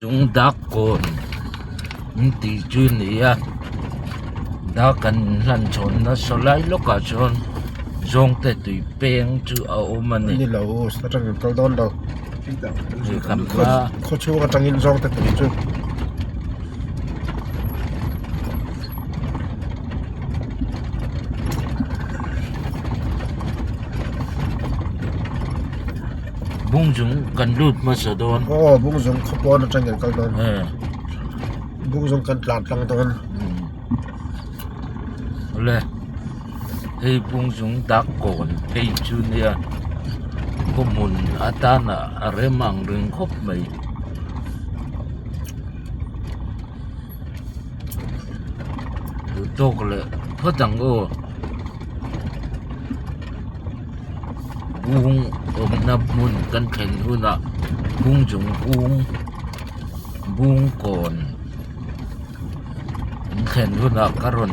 Chung dak kawn an tih chu a ni a dak an hlan chhawn nasa lai lawkah chuan zawngte tui peng chu a awm a ni. Ni lo atang in kal dawn lo Hei kan hma khaw chhung atangin zawngte tui chu. Bungzung kan lut hmasa dawn. Aw bungzung khaw pawn atang kan kal dawn. Bungzung kan tlan tlang dawn. Awle hei bungzung dak kawn phei chu nia khaw hmun atana a rem ang reng khawp mai. Duh tawk leh phawt ang aw bung awmna hmun kan thlen hunah bung chung bung bung kawn an thlen hunah ka rawn.